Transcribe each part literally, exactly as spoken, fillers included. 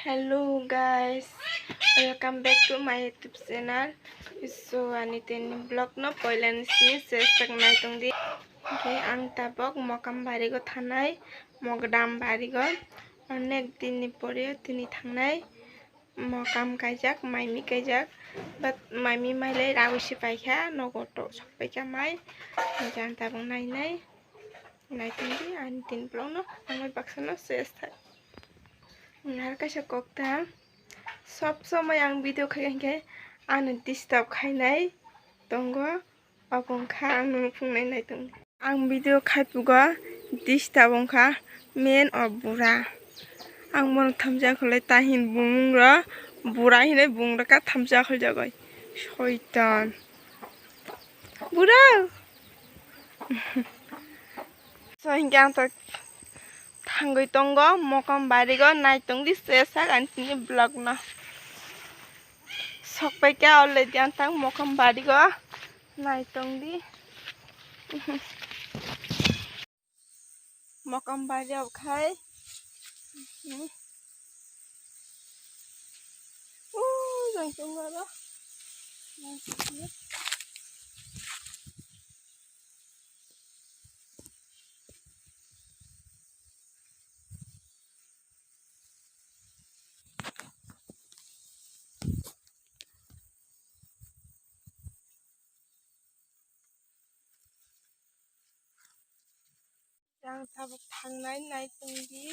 Hello guys, welcome back to my YouTube channel. So ani tini vlog no poila ni sini ses tak nai tong di. Okay, ang tabok mokam bari go thanai, mogdam bari go onek din ni pore tini thangnai. Mokam kaijak, maimi kaijak, but maimi mailai rawi se paikha, nogo to sok paikha mai, jang tabok nai nai. Nai tong di ani tini vlog no, ang bai baksa no ses thai. Har kaisa kok ta, sob somoi ang video khai hinkhe ano disturb khainai tongo, abo wngkha ang nono phungnai nai tong di. Ang video khai pugo disturb wngkha main o bura. Ang bono thamsa kholai ta hin bumung ro bura hinwi bung rwkha thamsa kholjagoi soitan. Bura. So hinkhe ang to thangwi tongo mokam barigo nai tong di se sak ani tini vlog no. Sok paikha already ang tang mokam barigo nai tong di. Mokam bari rok khai. Uuu, jang tongo aro. Yang tabuk thangnai nai tong di.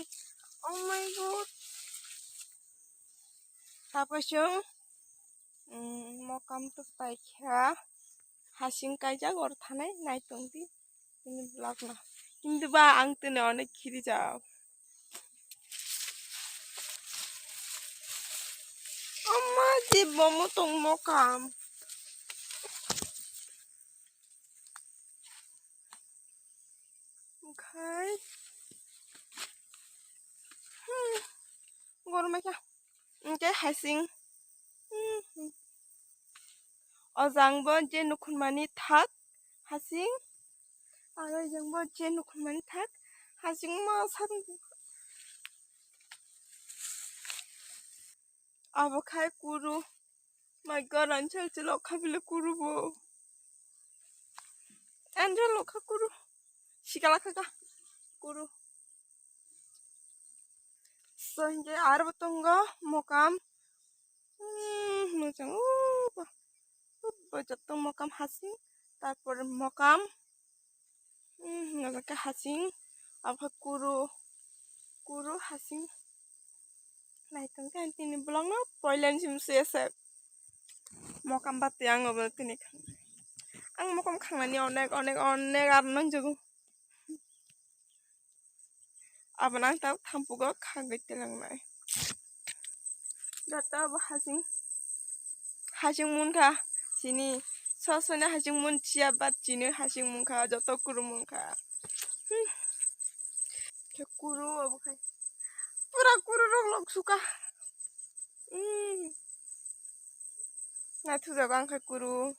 Oh my God. Tapos yung, mm, mokam to paikha. Hasing kaijak or thanai nai tong di. Ini vlog na. Kintu ba ang tini onek khiri jao. Amma je bomo tong mokam. Okhai. Hmm. Gormai kha. Oke, hasing. Hmm. O jang bo je nukhunmani thak hasing. Aro jang bo je nukhunmani thak hasing ma sar. Abo khai kuru. My God, ang chal chal lokha bile kuru bo. Ang chal lokha kuru. Sikala kha ka kuru. So hinkhe aro bo tongo mokam. Hmm, mojang, uh, bo joto mokam hasing. Tarpor mokam. Hmm, hwnka khe hasing, abo khe kuru, kuru hasing. Naitong khe ang tini vlog no poila ni simi se se mokam bati ang obo tini khang. Ang mokam khangnani onek, onek, onek aro nangjago. Abo nang tabuk thampugo khagwi twlangnai. Joto abo hasing, hasing munkha chini, sosoni hasing mun chiya, but chini hasing munkha, joto kuru munkha. Hmm. Khe kuru abo khai. Pura kuru rok lok suka. Hmm. Naithujago ang khe kuru.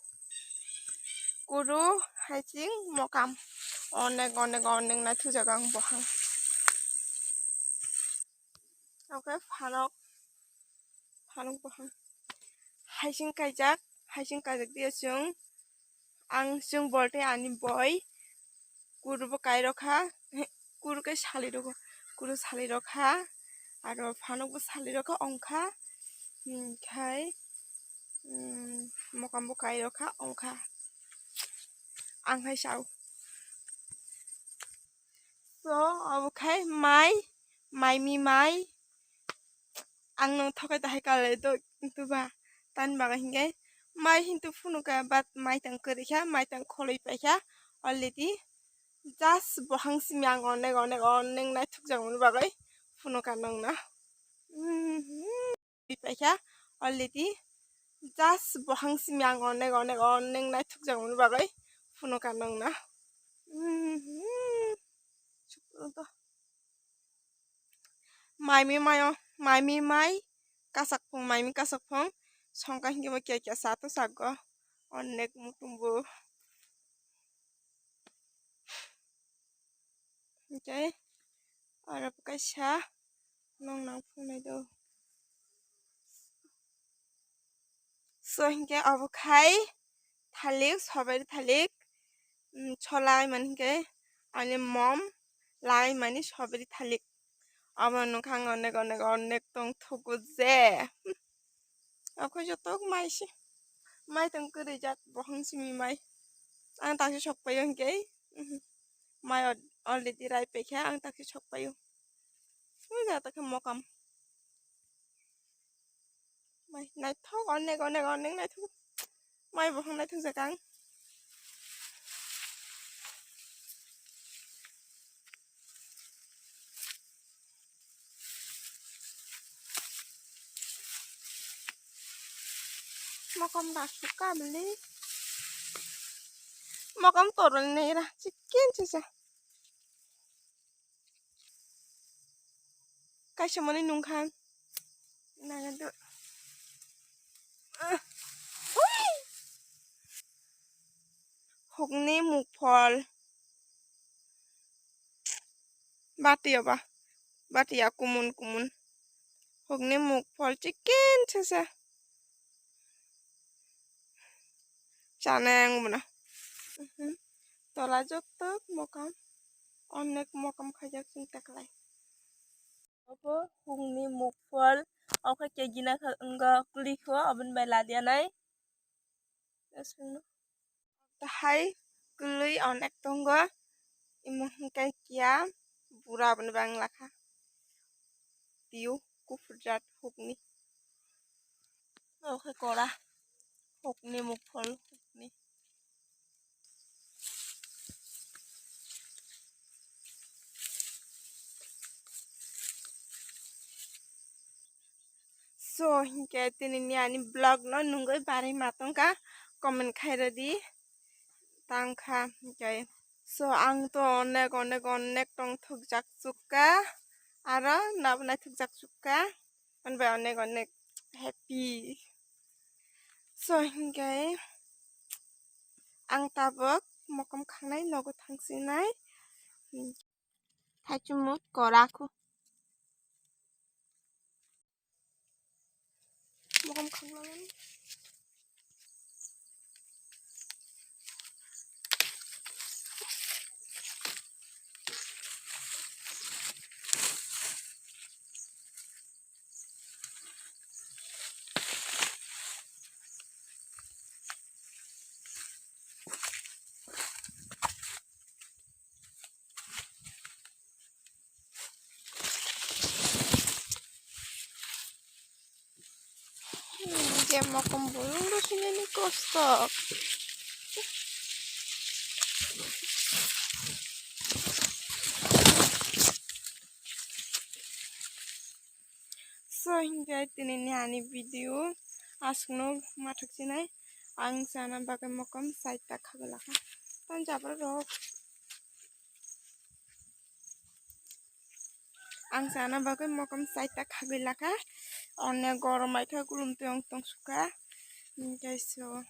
Kuru, hasing, mokam. Onek, onek, onek naithujago ang bohang. Oke, phanok. Phanok bohang. Hasing kaijak, hasing kaijak dia chwng. Ang chwng bolte ani boi. Kuru bo kai rokha. Kuru kai sali rokha. Kuru sali rokha. Aro phanok bo sali rokha ongkha. Hinkhe, mm, mokam bo kai rokha ongkha. Ang hai sao. So, abo khai mai, mai mi mai. Ang no thokai ta hai kalai do, hintu ba. Tan baga hingai mai hintu phunuka, but mai tang kwrwi kha, mai tang kholwi pai kha already. Just bohang simi ang onek, onek, onek naithok jak mani bagwi phunuka nang na. Mhm. Paikha already. Just bohang simi ang onek, onek, onek naithok jak mani bagwi phunuka nang na. Mhm. Mai mi mai o, mai mi mai, kasak phung, mai mi kasak phung. Songkha hinkhe bo kiya kiya sa to sakgo. Onek mutung bo. Hinkhe aro kaisa nong nang phunai do. So hinkhe obo khai thalik, strawberry thalik, mm, cholai mani hinkhe ani mom lai mani strawberry thalik. Obo nokha ang onek onek onek tong thugo je. Okhoi jotok mai se. Mai tong kwrwi jak bohong simi mai. Ang taksa sok paio hinkhe. Mhm. Mai al-, already rai paikha ang taksa sok paio. Ui jata khe mokam. Mai naithok onek onek onek naithok. Mai bohong naithok jak ang. Mokam da suka beli. Mokam torol nera chicken sisa. Kaisa mani nungkha. Nana do. Ah. Ui. Hukni mukphol. Bati oba. Bati ya kumun kumun. Hukni mukphol chicken sasa. Chanai ang bono. Mhm. Tola jokto mokam. Onek mokam khaijak chwng taklai. Obo hukni mukphol. Okhe kegina kha wngkha kwlwikho, oboni bai ladianai. Tahai kwlwi onek tongo. Imo hwnkhe kiya bura bini bangla kha. Tio kuphur jat hukni. Okhe kora hukni mukphol hukni. So hinkhe tini ni ani vlog no nungwi barwi ma tongkha, comment khairodi tangkha hinkhe. So ang to onek onek onek tong thokjak chukka, aro nabo naithokjak chukka, ani bai onek onek happy. So hinkhe ang tabuk mokam khangnai nogo thangsinai. Thaichumuk koraku. Mokam khanglamani. Hmm, je mokom bulung do sinini kosto. So hinkhe tini ni ani video aswkno mathok sinai, ang chana bagwi mokom saita khagwi lakha. Tan jabra rok ang chana bagwi mokom saita khagwi lakha. Onek gorom baikha, kulum twi ong tong sukha. Hinkhe so.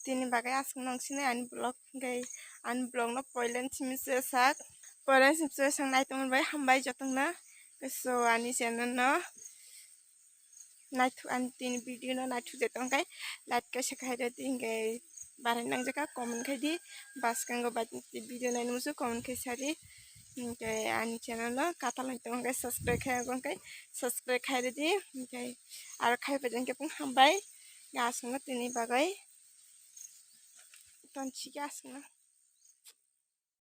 Tini bagwi aswk nang sini ani vlog, hinkhe ani vlog no poilen simi se sak, poilen simi se sak nai tongmani bai hambai jotongno. So ani channel no naithok, ani tini video no naithok je tongkhe like kaisa khairodi, hinkhe barai nangjaka comment khaidi, bwskango bai video naini muchung comment khai sadi, hinkhe ani channel no katal nai tongkhe subscribe khai tongkhe subscribe khairodi, hinkhe aro khai paijak khe pung hambai. Aswkno tini bagwi. Ton sigi aswkno.